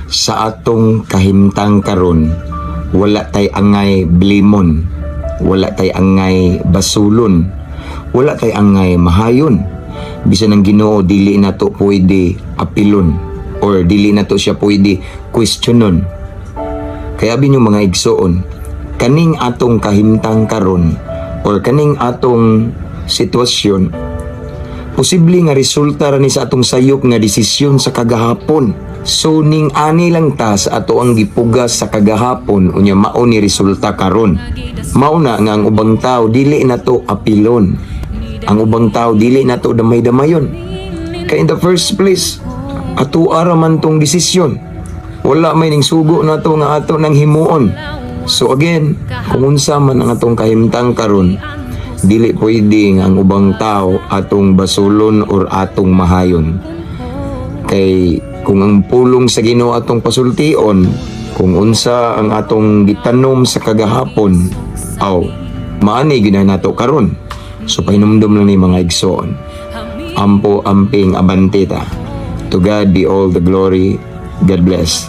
Sa atong kahimtang karon, wala tay angay blimon, wala tay angay basulon, wala tay angay mahayon. Bisan ang Ginoo, dili nato pwede apilon or dili nato siya pwede questionon. Kaya abi nyo, mga igsoon, kaning atong kahimtang karon or kaning atong sitwasyon, posible nga resulta ra ni sa atong sayop nga desisyon sa kagahapon. So ning ani lang ta sa ato ang gipugas sa kagahapon, unya mao ni resulta karon. Mao na nga ang ubang tao, dili nato apilon. Ang ubang tao, dili nato damay-damayon. Kay in the first place, ato ara man tong desisyon. Wala may ning sugo nato nga ato nang himuon. So again, kung unsa man ang atong kahimtang karon, dili pwede nga ang ubang tao atong basulon or atong mahayon. Kay kung ang pulong sa Ginoo atong pasultion, kung unsa ang atong gitanom sa kagahapon, aw, maani gyud na nato karon. So pahinumdom lang ni, mga igsoon. Ampo, amping, abante ta. To God be all the glory. God bless.